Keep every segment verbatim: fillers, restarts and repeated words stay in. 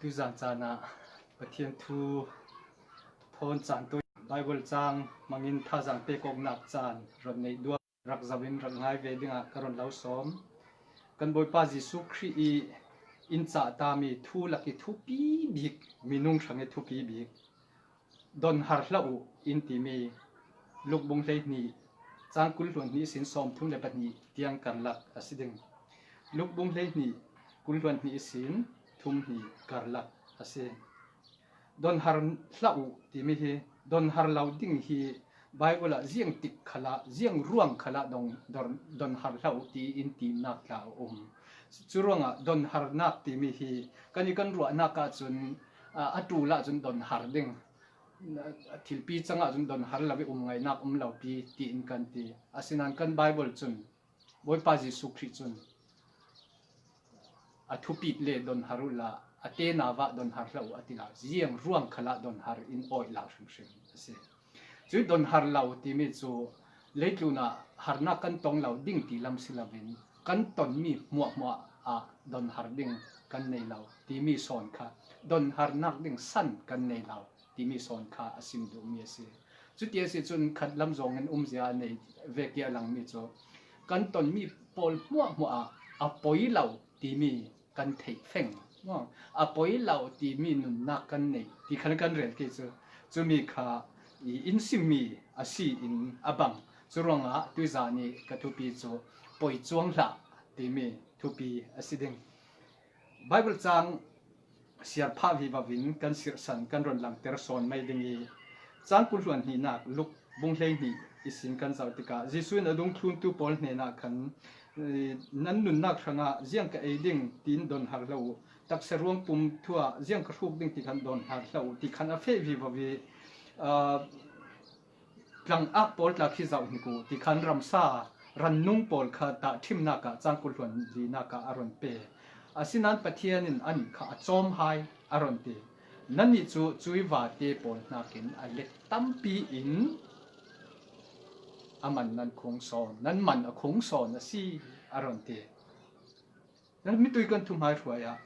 Tuzan canah Pathian thu thawn caan tui Bible cang hmangin thazang pek awknak caan ron neih duak rak zoin rak ngai ve dingah ka ron lo sawm. Kan Bawipa Jesuh Khrih i in cah tami thu lak i thupi bik, minung hrang i thupi bik, don har hlah uh in timi Luk bung hleihnih, cang kul hluan hnih sin sawm thum le pahnih tiang karlak a si ding. Luk bung hleihnih, kul hluan hnih sin thum hnih karlak a si. Don har hlah uh timi hi, don har lo ding hi Bible ah ziang tik khalah, ziang ruang khalah dong, don, don har hlah uh ti in timnak tla a um. Cu ruangah don harnak timi hi kan i kan ruahnak ahcun, a, a ṭul ahcun don har ding, a thilpi cang ahcun don har lo i um ngainak um lo pi tiin kan ti. Asinain kan Bible cun Bawipa Jesuh Khrih cun a thupit le don har uhla a tenau ah don har hlah uh a ti lo. Ziang ruang khalah don har in awih lo hrimhrim a si. Cuih don har lo timi cu leitlun ah harnak kan tong lo ding ti lam si loin kan tonmi hmuahhmuah ah don har ding kan nei lo timi sawn kha, don harnak ding san kan nei lo timi sawn kha a sim duhmi a si. Cuti a si cun khat lam zawngin umzia a nei vek i a langmi cu kan tonmi pawl hmuahhmuah ah a poi lo timi kan theih feng. A poi lo timi nunnak kan neih ti khan kan rel ti cu, cumi kha i in simmi a si in a bang. Cu ruangah tuizan i ka thupi cu poi cuang hlah timi thupi a si ding. Bible cang siar phah vivo in kan sirhsan kan ron langter sawn mai ding i, cang kul hluan hnihnak Luk bung hleihnih i sin kan zoh tikah Jesuh in a dungthluntu pawl hnenah khan, eh, nan nunnak hrangah ziang ka ei ding tiin don har hlah uh, taksa ruangpum thu ah ziang ka hruk ding ti khan don har hlah uh ti khan a feh vivo i, ah, tlangak pawl tla khi zoh hnik uh ti khan ramsa rannung pawl kha tahṭhimnak ah cang kul hluan linak ah a ron pe. Asinain Pathian in anih kha a cawm hai a ron ti. Nannih cu cuih vate pawl hnakin a let tampi in a man nan khung sawn, nan man a khung sawn a si a ron ti. Mitui kan thuhmai hruai ah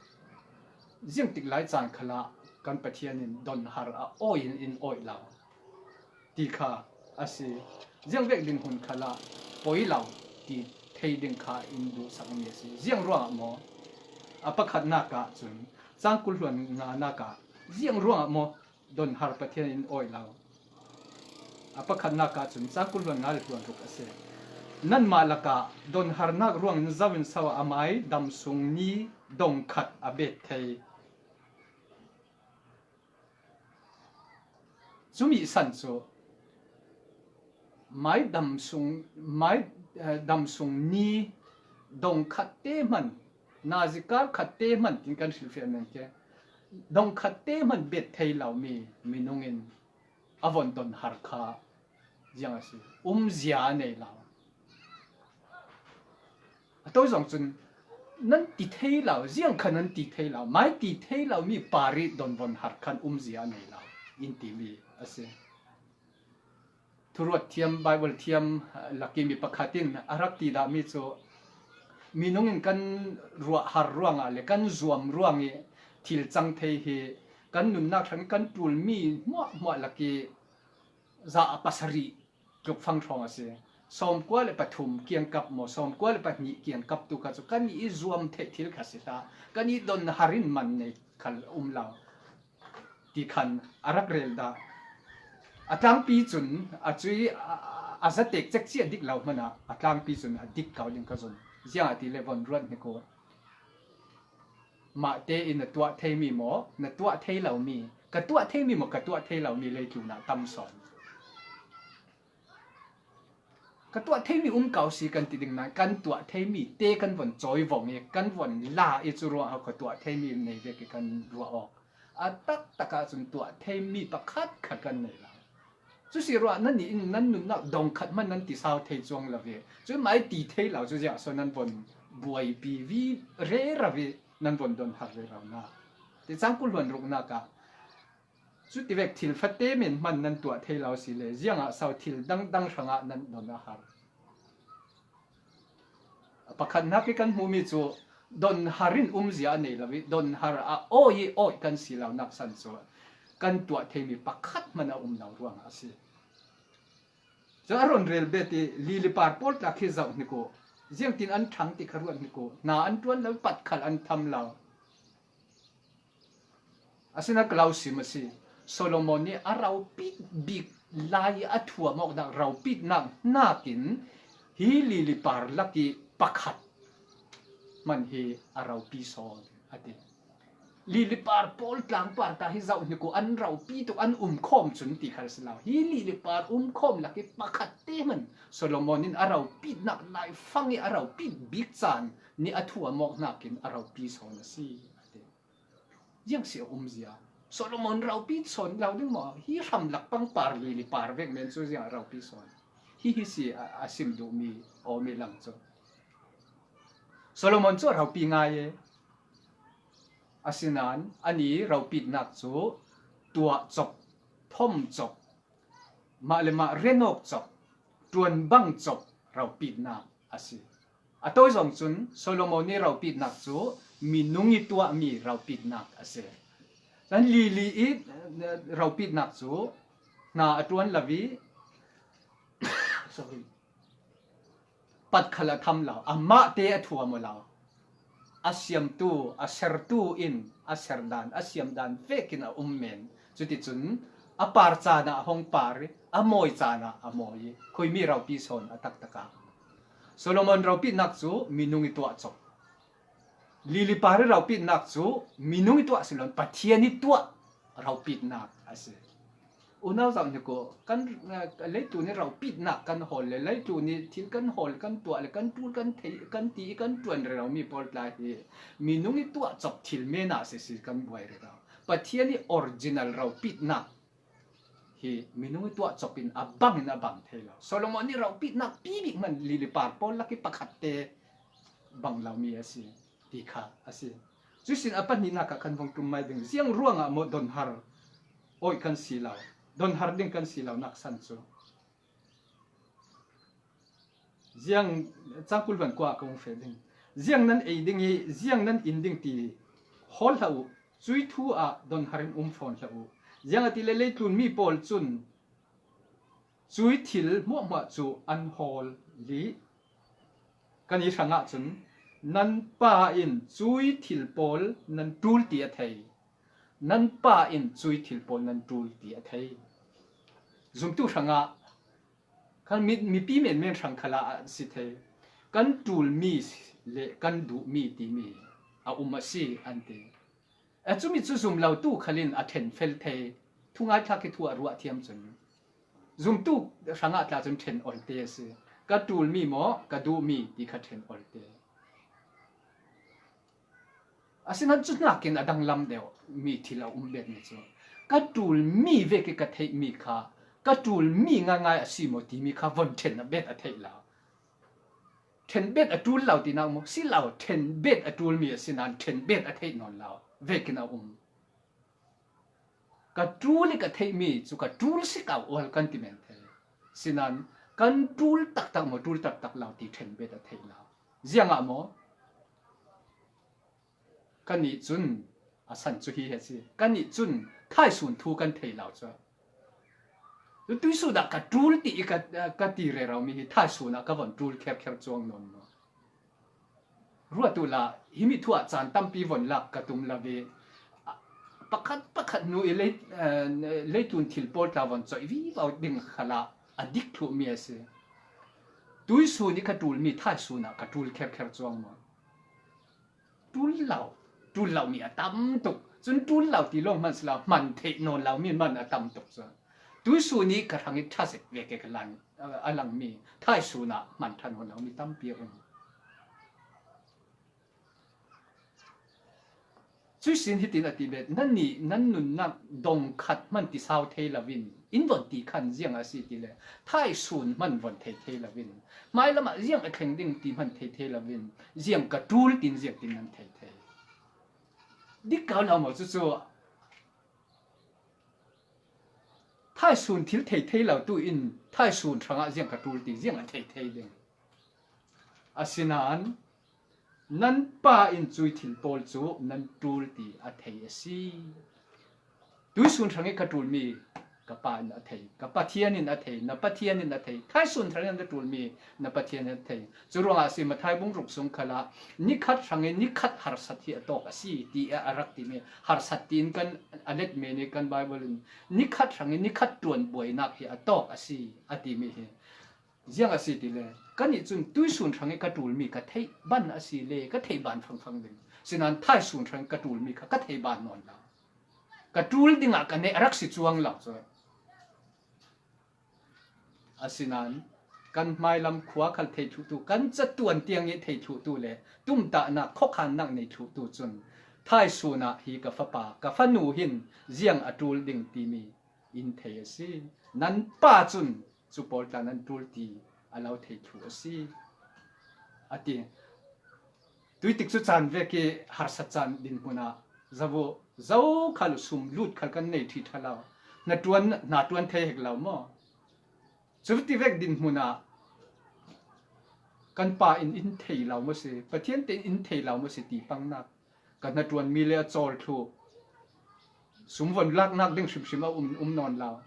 ziangtik lai caan khalah kan Pathian in don har a awi in in awih lo ti kha a si. Ziangvek dinhmun khalah poi lo ti thei ding kha in duhsakmi a si. Ziang ruangah maw? A pakhatnak ah cun cang kul hluan nganak ah ziang ruangah maw don har Pathian in awi lo? A pakhatnak ah cun cang kul hluan nga le hluan ruk a si. Nanmah lakah don harnak ruangin zo in so a mai dam sung ni dong khat a bet thei? Cumi san cu mai dam sung, mai, eh, dam sung ni dong khat te hman, nazi kar khat te hman tin kan hrilhfiah men ke. Dong khat te hman bet thei lomi minung in a von don har kha ziang a si? Umzia a nei lo. A to zong cun nan ti thei lo, ziang kha nan ti thei lo, mai ti thei lomi parih don von har khan umzia a nei lo in timi a si. Thuruat thiam, Bible thiam, ah, lak i mi pakhat in a rak ti dahmi cu minung in kan ruah har ruangah le kan zuam ruang i thil cang thei hi kan nunnak hrang i kan ṭulmi hmuahhmuah lak i za a pasarih tlukfang hrawng a si. Sawmkua le pathum kiangkap maw, sawmkua le pahnih kiangkap tu kha cu kan i zuam theih thil kha si hlah. Kan i don har in man nei khal um lo ti khan a rak rel dah. A tlangpi cun a cui a, a, a zatek cekci a dik lo hmanah a tlangpi cun a dik ko ding ka zon. Ziangahtile von ruat hnik uh. Mah tein na tuah theimi maw, na tuah thei lomi, ka tuah theimi maw, ka tuah thei lomi leitlun ah tam sawn. Ka tuah theimi um ko si kan ti ding nain kan tuah theimi te kan von cawi vong i kan von la i cu ruangah ka tuah theimi nei vek i kan ruah awk. A taktak ah cun tuah theimi pakhat khat kan nei lo. Cu si ruah nannih in nan nunnak dong khat hman nan ti sau thei cuang lo ve. Cu mai ti thei lo cu ziah so nan von buaipi vi rero i nan von don har rero na. Ti cang kul hluan ruknak ah cu tivek thil fate men hman nan tuah thei lo si le ziangah sau thil dangdang hrangah nan don a har? A pakhatnak i kan hmuhmi cu Donhar in umzia a nei lo i, donhar a awi i awi kan si lo nak san cu kan tuah theimi pakhat hman a um lo ruangah a si. Cu a run rel bet i, lili par pawl tla khi zoh hnik uh, ziangtin an ṭhang ti kha ruat hnik uh, hna an ṭuan lo, pat khal an tham lo. Asinain ka lo sim a si. Solomon nih a ropit bik lai a thuam awknak ropitnak hnakin hi lili par lak i pakhat hman hi a ropi sawn a ti. Lili par pawl tlang par ta hi zoh hnik uh, an ropi tuk an um khawm cun ti khal si lo. Hi lili par um khawm lak i pakhat te hman Solomon in a ropitnak laifang i a ropit bik caan nih a thuam awk hnakin a ropi sawn a si a ti. Ziang si a umzia. Solomon ropi sawn lo ding maw? Hi hramlak pangpar lili par vek men cu ziang a ropi sawn? Hi hi si a, a sim duhmi awmi lam cu. Solomon cu a ropi ngai e. Asinain an i ropitnak cu tuah cop, thom cop, mah le mah renawk cop, ṭuanbang cop ropitnak a si. A tawi zong cun Solomon nih ropitnak cu minung i tuahmi ropitnak a si. Nan lili i, eh, ropitnak cu hna a ṭuan lo i, sorry, pat khal a tham lo, amah te a thuam aw lo. A siamtu, a sertu in a serdan, a siamdan vekin a um men. Cuticun a par caan ah a hong par i, a mawi caan ah a mawi i, khuimi ropi sawn a taktak ah. Solomon ropitnak cu minung i tuah cop. Lili par i ropitnak cu minung i tuah si lo, Pathian i tuah ropitnak a si. Unau zoh hnik uh, kan, eh, leitlun i ropitnak kan hawl le, leitlun i thil kan hawl, kan tuah le, kan ṭul, kan theih, kan ti i kan ṭuan rero mi pawl tla hi minung i tuah cop thil men ah si si kan buai rero. Pathian i original ropitnak hi minung i tuah cop in a bang in a bang thei lo. Solomon nih ropitnak pi bik hman lili par pawl lak i pakhat te bang lo mi a si ti kha a si. Cuihsin a pahnihnak ah kan vong ṭum mai ding. Ziang ruangah maw donhar awi kan si lo, donhar ding kan si lo nak san cu? Ziang cangkul van kua ka hung feh ding. Ziang nan ei ding i, ziang nan in ding ti hawl hlah uh. Cui thu ah donhar in um fawn hlah uh. Ziangahtile leitlun mi pawl cun cui thil hmuahhmuah cu an hawl i kan i hrangah cun nan pa in cui thil pawl nan ṭul ti a thei. Nan pa in cui thil pawl nan ṭul ti a thei. Zumtu hrangah kan mi, mipi menmen hrang khalah a si thei. Kan ṭulmi le kan duhmi timi a um a si an ti. A cumi cu zum lotu khal in a ṭhen fel thei. Thungai thlak i thu a ruah thiam cun zumtu hrangah tla cun ṭhen ol te a si. Ka ṭulmi maw, ka duhmi ti kha ṭhen ol te. Asinain cu hnakin a danglam deuh mi thil a um bet mi cu ka ṭulmi vek i ka theihmi kha ka ṭulmi ngaingai a si maw timi kha von ṭhen a bet a theih lo. Ṭhen bet a ṭul lo tinak maw? Si lo, ṭhen bet a ṭulmi a si nain ṭhen bet a theih nawn lo vekin a um. Ka ṭul i ka theihmi cu ka ṭul si ko ual kan ti men thei. Sinain kan ṭul taktak maw, ṭul taktak lo ti ṭhen bet a theih lo. Ziangah maw? Kannih cun a san cu hi a si. Kannih cun thaisun thu kan thei lo cu. Tuisun ah ka ṭul ti i ka, ka ti rero mi hi thaisun ah ka von ṭul kherkher cuang nawn maw? Ruat uhla, himi thu ah caan tampi von lak ka tum lo i, pakhat pakhat hnu i lei, eh, leitlun thil pawl tla von cawih vivo ding khalah a dik thluh mi a si. Tuisun i ka ṭulmi thaisun ah ka ṭul kherkher cuang maw? Ṭul lo, ṭul lo mi a tam tuk. Cun ṭul lo ti lawng hman si lo, hman theih nawn lo mi hman a tam tuk cun. Tuisun i ka hrang i ṭha zet vek i ka lang, a langmi thaisun ah hman ṭha nawn lo mi tampi a um. Cuihsin hitin a ti bet, nannih nan nunnak dong khat hman ti sau thei loin, in von ti khan ziang a si ti le, thaisun hman von thei thei loin, hmailam ah ziang a thleng ding ti hman thei thei loin, ziang ka ṭul tin ziang tin nan thei thei. Dik ko lo maw cucu? Thaisun thil thei thei lo tu in thaisun hrangah ziang ka ṭul ti ziang a thei thei ding. Asinain Nan pa in cui thil pawl cu nan ṭul ti a thei a si. Tuisun hrangih ka ṭulmi ka pa in a thei, ka Pathian in a thei, na Pathian in a thei, thaisun hrangih na ṭulmi na Pathian in a thei. Cu ruangah a si, Matthai bung ruk sung khalah nikhat hrangih nikhat harsat hi a tawk a si, ti a rak timi. Harsat tiin kan a let men i kan Bible in nikhat hrangih nikhat ṭuan buainak hi a tawk a si, a timi hi. Ziang a si ti le, kannih cun tuisun hrangih ka ṭulmi ka theih ban a si le, ka theih ban fangfang ding. Sinain thaisun hrangih ka ṭulmi kha ka theih ban nawn lo. Ka ṭul dingah ka neh a rak si cuang lo cu. Asinain kan hmailam khua khal thei thluhtu, kan catuan tiang i thei thluhtu le tumtahnak, khuakhannak nei thluhtu cun thaisun ah hi ka fapa, ka fanu hin ziang a ṭul ding timi in thei a si. Nan pa cun cu pawl tla nan ṭul ti a lo thei thluh a si, a ti. Tuitik cu caan vek i harsat caan dinhmun ah zoh, zo khal sum lut khal kan nei ṭhi ṭha lo. Hnaṭuan, hnaṭuan thei hek lo maw? Cu ti vek dinhmun ah kan pa in in thei lo maw si, Pathian tein in thei lo maw si ti pangnak. Ka hnaṭuanmi le a cawl thluh, sum von laknak ding hrimhrim a um, um nawn lo.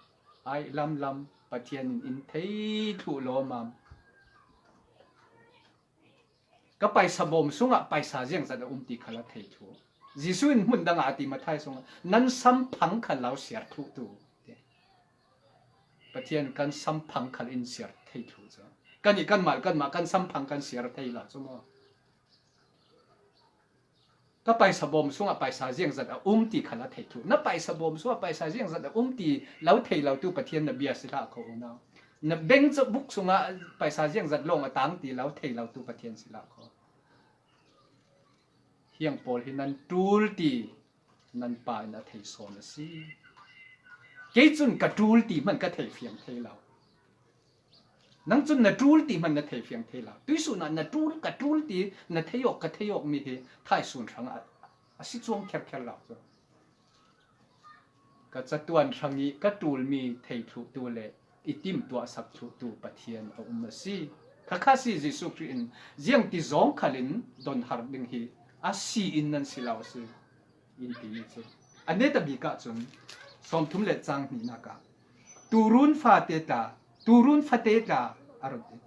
Ai lamlam Pathian in in thei thluh lawmam. Ka paisa bawm sungah paisa ziangzat a um ti khal a thei thluh. Jesuh in hmun dangah a ti, Matthai sungah, nan samphang khal lo siar thluhtu. Pathian kan samphang khal in siar thei thluh cu. Kannih kanmah, kanmah kan samphang kan siar thei lo cu maw? Ka paisa bawm sungah paisa ziangzat a um ti khal a thei thluh. Na paisa bawm sungah paisa ziangzat a um ti lo thei lotu Pathian na bia si hlah kho unau. Na bank buk sungah paisa ziangzat lawng a tang ti lo thei lotu Pathian si hlah kho. Hiang pawl hi nan ṭul ti nan pa in a thei sawn a si. Kei cun ka ṭul ti hman ka thei fiang thei lo. Nang cun na ṭul ti hman na thei fiang thei lo. Tuisun ah na ṭul, ka ṭul ti na thei awk, ka thei awk mi hi thaisun hrang a, a si cuang kherkher lo cu. Ka catuan hrang i ka ṭulmi thei thluhtu le i timtuahsak thluhtu Pathian a um a si. Khakha si Jesuh Khrih in ziangti zawng khal in donhar ding hi a si in nan si lo a si. In timi cu a netabik ah cun sawmthum le cang hnihnak ah, "Turun fate tla, turun fate tla," a run ti.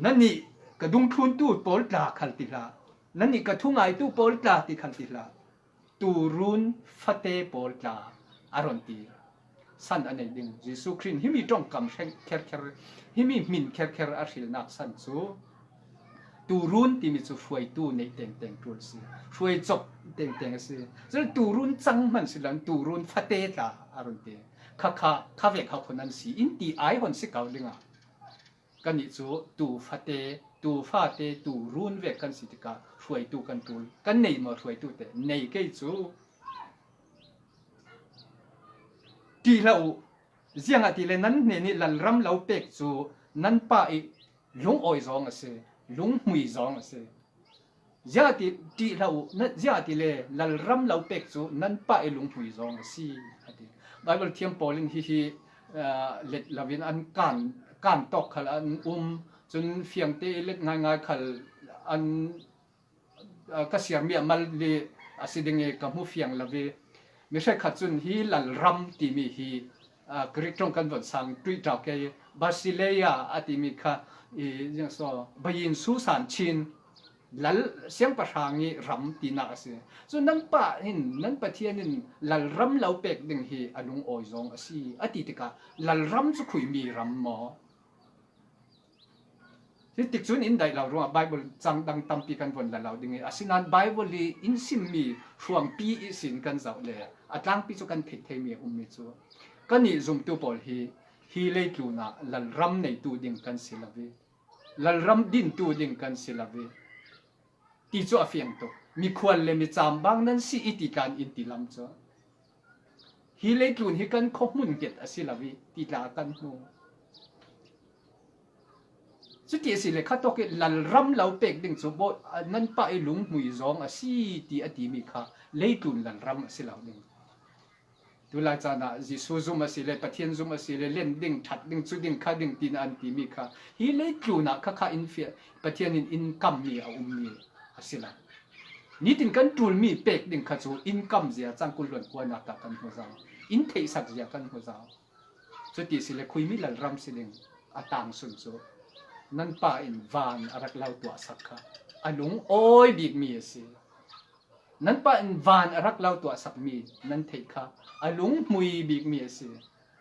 "Nannih ka dungthluntu pawl tla khal ti hlah, nannih ka thungaitu pawl tla ti khal ti hlah, turun fate pawl tla," a run ti. San a nei ding. Jesuh Khrih in himi ṭongkam hreng kherkher, himi hmin kherkher a hrilnak san cu turun timi cu hruaitu neih tengteng ṭul a si. Hruai cop tengteng a si. Cun turun cang hman si lo, turun fate tla a run ti. Khakha, khavek kha khun an si. In ti ai hon si kau dingah. Kannih cu tu fate, tu fate, turun vek kan si tikah hruaitu kan ṭul. Kan nei maw hruaitu te? Nei kei cu. Ṭih hlah u, ziangahtile nan hnen i lalram lo pek cu nan pa i lungawi zawng a si, lunghmui zawng a si. Ziangahti, ṭih hlah u, na, ziangahtile lalram lo pek cu nan pa i lunghmui zawng a si, a ti. Bible thiam pawl in hihi, aa, let loin an kan, kan tawk khal an um, cun fiangte i let ngaingai khal an, aa, ka siarmi a mal li a si ding i ka hmu fiang lo i, mi hrekkhat cun hi lalram timi hi, aa, Greek ṭong kan von sang ṭuih ṭau ke, Basileia a timi kha i, ziang so, Bayin Susan Chin, lal siangpahrang i ram tinak a si. Cu nan pa in, nan Pathian in lalram lo pek ding hi a lungawi zawng a si, a ti tikah lalram cu khuimi ram maw? Hi tikcun in daih lo ruangah Bible cang dang tampi kan von la lo ding i, asinain Bible i in simmi hruangpi ihsin kan zoh le a tlangpi cu kan theih theimi a ummi cu kannih zumtu pawl hi, hi leitlun ah lalram neitu ding kan si lo i, lalram dintu ding kan si lo i, ti cu a fiang tuk. Mikhual le micam bang nan si i ti tlan in ti lam cu. Hi leitlun hi kan khuahmun nget a si lo i ti tla kan hmu. Cuti a si le kha tawk i lalram lo pek ding cu baw, a, nan pa i lunghmui zawng a si ti a timi kha leitlun lalram a si lo ding. Tulai caan ah Jesu zum a si le, Pathian zum a si le, len ding, that ding, cu ding, kha ding, tin an timi kha, hi leitlun ah kha kha in fiah, Pathian in in kammi a ummi a si lo. Nitin kan ṭulmi pek ding kha cu in kamzia cang kul luan kuanak ah kan hmu zau, in theihsakzia kan hmu zau. Cuti si le khuimi lalram si ding a tangsun cu nan Pa in van a rak lo tuahsak kha a lungawi bikmi a si. Nan Pa in van a rak lo tuahsakmi nan theih kha a lunghmui bikmi a si.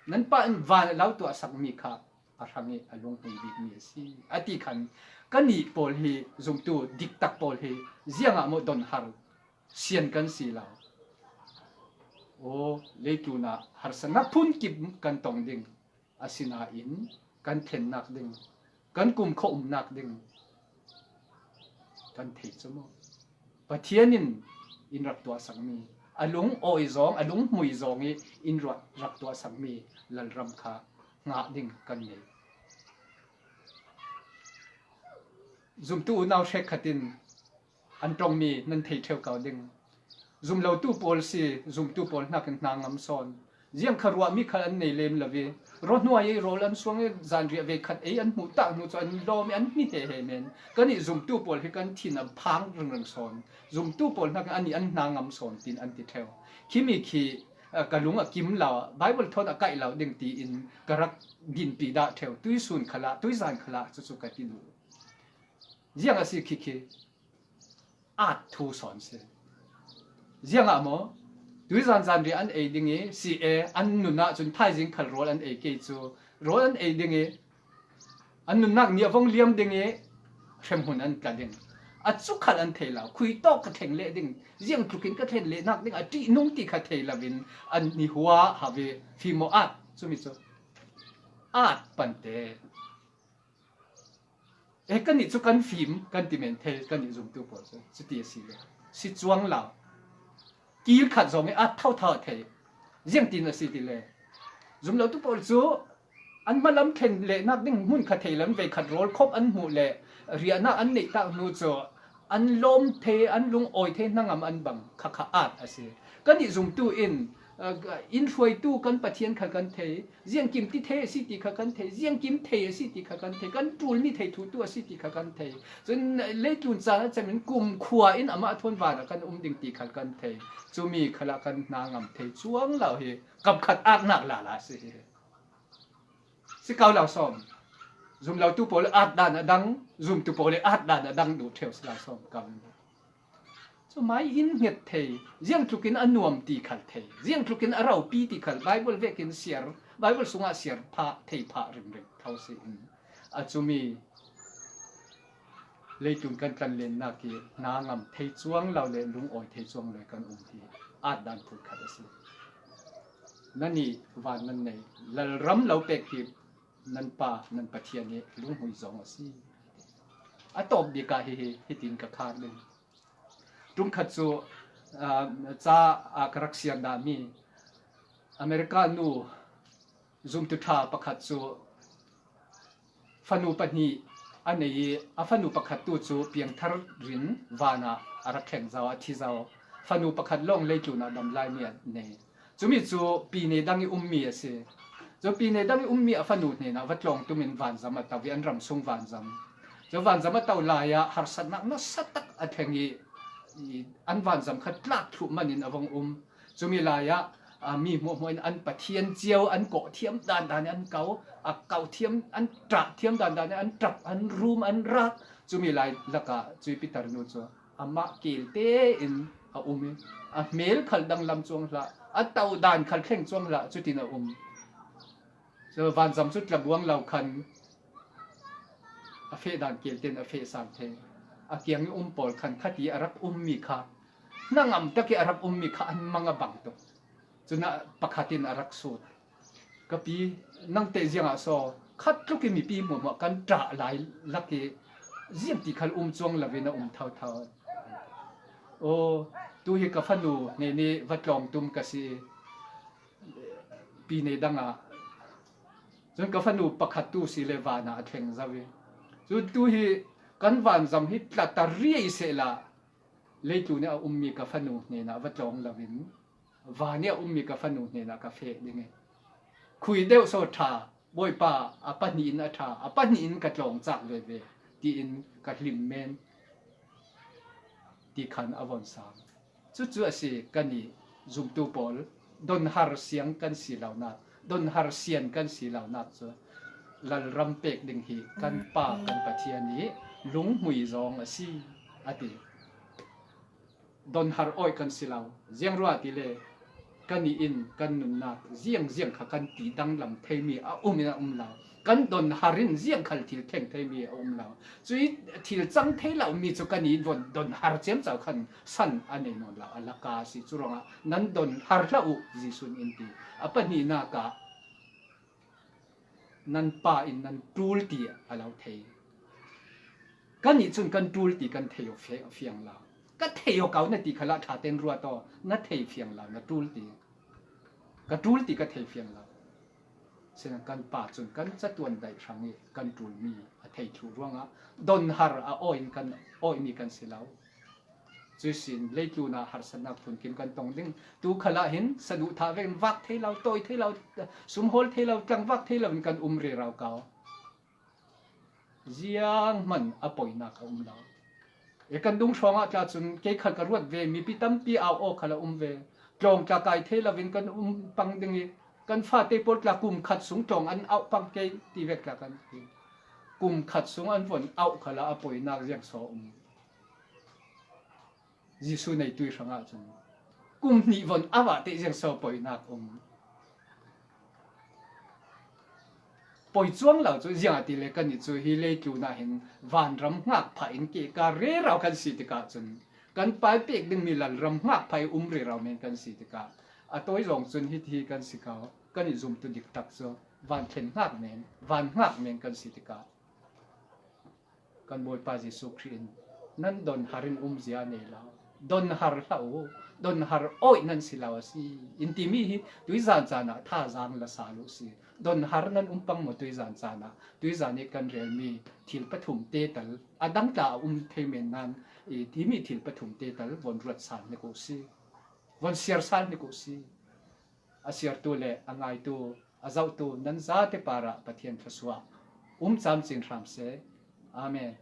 Nan Pa in van a lo tuahsakmi kha a hrang i a lunghmui bikmi a si, a ti khan, kannih pawl hi, zumtu diktak pawl hi ziangah maw donhar sian kan si lo. Aw, leitlun ah harsatnak phun kip kan tong ding, asinain kan thlennak ding, kan kumkhua umnak ding kan thei cu maw? Pathian in in rak tuahsakmi, a lungawi zawng, a lunghmui zawng i in ruah, rak tuahsakmi lalram kha ngah ding kan ngei. Zumtu unau hrekkhat in an ṭongmi nan thei ṭheu ko ding. Zumlotu pawl si, zumtu pawl hnakin hna ngam sawn. Ziang kha ruahmi kha an nei lem lo i, rawl hnuai i rawl an suang i, zanriah ve khat ei an hmuh tak hnu cu an lawm i an hni he he men. Kan i zumtu pawl hi kan thin a phang ringring sawn. Zumtu pawl hnakin an i an hna ngam sawn, tin an ti ṭheu. Khimi khi, ah, ka lung a kim lo, Bible thawn a kaih lo ding tiin ka rak dinpi dah ṭheu. Tuisun khalah, tuizan khalah cucu ka ti duh. Ziang a si khi khi? At thu sawn si. Ziangah maw? Tuizan zanriah an ei ding i, si e, an nun ahcun thaizing khal rawl an ei kei cu, rawl an ei ding i, an nunnak ni a vong liam ding i, hremhmun an tla ding. A cu khal an thei lo, khui tawk ka thleng leh ding, ziang tlukin ka thlen lehnak ding, a ṭihnung ti kha thei lo in, an i hua hau i, fim maw at, cumi cu at pante. Eh, kannih cu kan fim, kan ti men thei, kannih zumtu pawl cu, cuti a si le. Si cuang lo. Kil khat zong i at thotho thei. Ziangtin a si ti le. Zumlotu pawl cu an hmalam thlen lehnak ding hmun kha thei lo in, vei khat rawl khop an hmuh le riahnak an neih tak hnu cu an lawm thei, an lungawi thei, hnangam an bang kha kha at a si. Kannih zumtu in, uh, in hruaitu kan Pathian kha kan thei, ziangkim ti thei a si ti kha kan thei, ziangkim thei a si ti kha kan thei, kan ṭulmi thei thutu a si ti kha kan thei. Cun leitlun caan a cem in kumkhua in amah thawn van ah kan um ding ti kha kan thei. Cumi khalah kan hna ngam thei cuang lo hi, kapkhat atnak lala a si hi. Si ko lo sawm. Zumlotu pawl at dan a dang, zumtu pawl at dan a dang duh ṭheu si lo sawm. Kam. Cu mai in hnget thei, ziangtlukin a nuam ti khal thei, ziangtlukin a ropi ti khal Bible vekin siar, Bible sungah siar phah, thei phah ringring tho si in. A cumi leitlun kan tlanlennak i hna ngam thei cuang lo le lungawi thei cuang lo kan um hi at dan phut khat a si. Nannih van nan nei, lalram lo pek hi nan Pa, nan Pathian i lunghmui zong a si. A tawp bik ah hi, hi, hitin ka khar ding. Ṭum khat cu, aa, ca, aa, ka rak siar dahmi America nu zumtu ṭha pakhat cu fanu pahnih a nei i, a fanu pakhat tu cu piangthar rin van ah a rak thleng zo, a thi zo. Fanu pakhat lawng leitlun ah dam laimi a nei. Cumi cu pi ne dang i ummi a si. Cu pi ne dang i ummi a fanu hnenah va tlawng tum in vanzam a to i, an ram sung vanzam. Cu vanzam a to lai ah harsatnak nasa tak a thleng i, i, an vanzam kha tlak thluh man in a vong um. Cumi lai ah, aa, mi hmuahhmuah in an Pathian cio an kawh thiam dandan i an ko, a ko thiam, an ṭah thiam dandan i an ṭap, an rum, an rak. Cumi lai lakah cuipitar nu cu amah keel tein a um i, a hmel khal danglam cuang hlah, a to dan khal thleng cuang hlah, cutin a um. Cu vanzam cu tlabuang lo khan a feh dan keel tein a feh sang thei. A kiang i um pawl khan khati a rak ummi kha, hnangam tak i a rak ummi kha an mang a bang tuk. Cun a pakhat in a rak sut. Ka pi, nang teh ziangah so khat tluk i mipi hmuahhmuah kan ṭah lai lak i ziangti khal um cuang lo in a um thotho. Aw, tu hi ka fanu hnen i va tlawng tum ka si i, pi ne dang ah. Cun ka fanu pakhat tu si le van ah a thleng zo i, cun tu hi kan vanzam hi tla ta riai sehla leitlun i a ummi ka fanu hnenah va tlawng lo in, Van i a ummi ka fanu hnenah ka feh ding i, khui deuh saw ṭha, Bawipa, a pahnihin a ṭha, a pahnihin ka tlawng cak veve, tiin ka hlim men, ti khan a von sang. Cucu a si, kannih zumtu pawl, donhar siang kan si lonak, donhar sian kan si lonak cu lalram pek ding hi kan Pa, kan Pathian i lunghmui zawng a si, a ti. Donhar awih kan si lo. Ziangruah tile kannih in kan nunnak ziangziang kha kan ti danglam theimi a um in a um lo. Kan donhar in ziangkhal thil thleng theimi a um lo. Cui thil cang thei lomi cu kannih in von donhar ciamco khan san a nei nawn lo, a laka a si. Curuangah nan donhar hlah uh, Jesuh in in ti. A pahnihnak ah nan Pa in nan ṭul ti a lo thei. Kannih cun kan ṭul ti kan thei aw fe-, fiang lo. Ka thei aw ko na ti khalah ṭha tein ruat aw, na thei fiang lo, na ṭul ti. Ka ṭul ti ka thei fiang lo. Sinain kan Pa cun kan catuan daih hrang i kan ṭulmi a thei thluh ruangah donhar a awi in kan awimi kan si lo. Cuihsin leitlun ah harsatnak phunkim kan tong ding. Tu khalah hin saduhthah vekin vak thei lo, tawi thei lo, sumhawl thei lo, tlangvak thei lo in kan um rero ko. Zianghman a poinak a um lo. E, kan dung hrawngah tla cun kei khal ka ruat ve, mipi tampi au aw khal a um ve. Tlawng tla kai thei lo in kan um pang ding i, kan fate pawl tla kum khat sung tlawng an auh pang kei ti vek tla kan ti. Kum khat sung an von auh khalah a poinak ziang saw um? Jesuh neitui hrangah cun kum hnih von a vah teh ziang saw poinak um? Poi cuang lo cu, ziangahtile kannih cu hi leitlun ah hin vanram hngak phah in kehka rero kan si tikah cun, kan Pa i pek dingmi lalram hngak phah i um rero men kan si tikah, a tawi zong cun hiti hi kan si ko. Kannih zumtu diktak cu van thlen hngak men, van hngak men kan si tikah, kan Bawipa Jesuh Khrih in, "Nan donhar in umzia nei lo, donhar hlah uh, donhar awih nan si lo a si," in timi hi tuizan caan ah thazaang la sal uh si. Donhar nan um pang maw tuizan caan ah? Tuizan i kan relmi thil pathum te tal, a dang tla a um thei men nain, i timi thil pathum te tal von ruat sal hnik uh si, von siar sal hnik uh si. A siartu le a ngaitu, a zohtu nan zate parah Pathian thluasuah um camcin hram seh. Amen.